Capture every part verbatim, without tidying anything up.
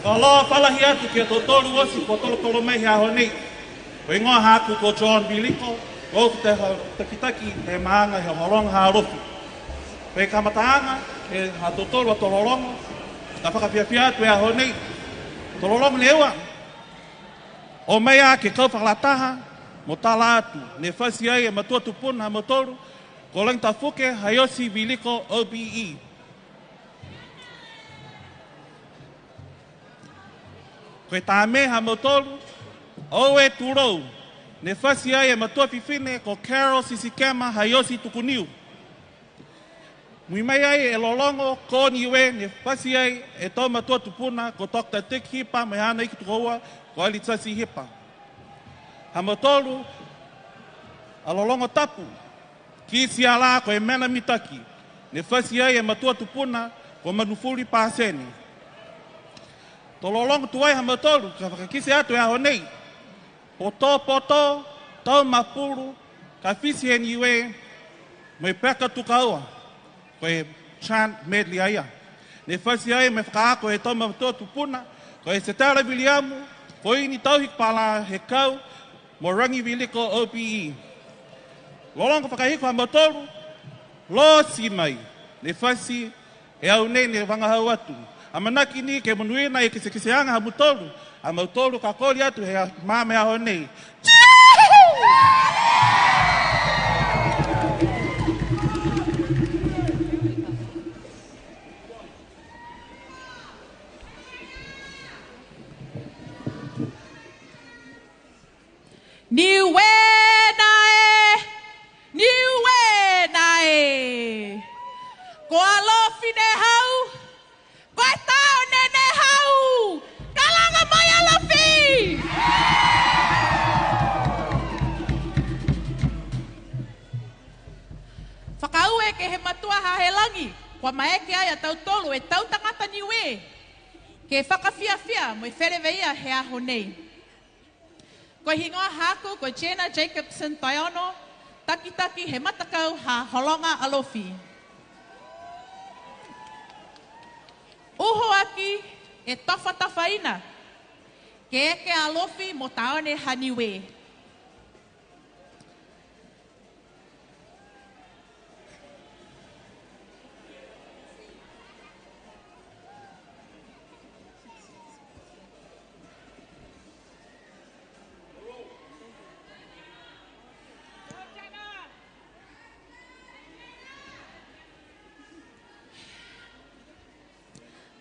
Fakalofa lahi atu ki a tautolu oti kua tolotolo mai he aho nei. Ko e higoa haaku ko John Viliko, ko au ko e takitaki he maaga he hologa ha Alofi. Ko e kamataaga he ha tautolu a tolologo, ka fakafiafia atu e aho nei. Tolologo ne ua, o mai a ke kau fakalataha mo tala atu, ne fati ai e matua tupuna ha mautolu, ko Lagitafuke Haiosi Viliko O B E. Ko e tame ha mautolu, Oue Tulou, ne fati ai e matua fifine ko Carol Sisikema Haiosi Tukuniu. Mui mai ai e lologo ko Niue, ne fati ai e tau matua tupuna ko Doctor Dick Hipa mo e haana iki tokoua ko Alitasi Hipa. Ha mautolu a lologo tapu, kitia la ko e mena mitaki, ne fati ai e matua tupuna ko Manufuli Pasene. To lologo tuai ha mautolu ka fakakite atu e aho nei, potopoto, tau mapulu, ka fiti he Niue, mo e peka tukaua, ko e chant medley a ia. Ne fati ai mo e fakaako e tau matua tupuna, ko e Setela Viliamu, ko Ini Tauhi Pala he kau, mo Ragi Viliko O B E. Lologo fakahiku ha mautolu, Losi Mai, ne fati e au nei ne vagahau atu. Amanaki ni ke monuina e kitekiteaga ha mautolu, a mautolu ka koli atu he ma-, he aho nei. Niue nā ē, Niue nā ē. Ko Alofi ne hau, ko e taone ne hau. Kalaga mai Alofi! Fakaaue ke he matua ha he lagi, kua maeke ai a tautolu e tau tagata Niue ke fakafiafia mo e feleveia he aho nei. Ko e higoa haaku ko Jenna Jacobsen Taiono, takitaki he matakau ha Hologa Alofi. Uho aki e tafatafaina, ke eke a Alofi mo taone ha Niue.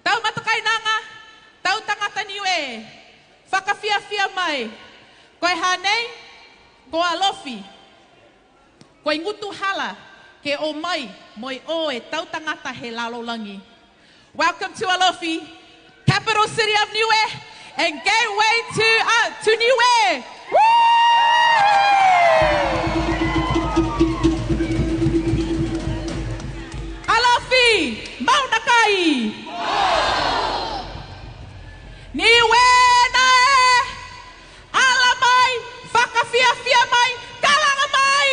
Tau matakainaga, tau tagata Niue, fakafiafia mai. Ko e hanei, ko Alofi. Ko e gutu hala ke o mai mo e o e tau tagata he lalolagi. Welcome to Alofi, capital city of Niue, and gateway to, uh, to Niue. Woo! Alofi, Mauna Kai. Niue nā ē, ala mai, fakafiafia mai, kalaga mai.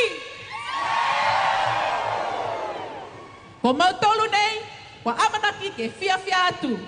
Ko mautolu nei, kua amanaki ke fiafia atu.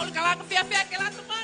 Olo ka laga fiafia ke lata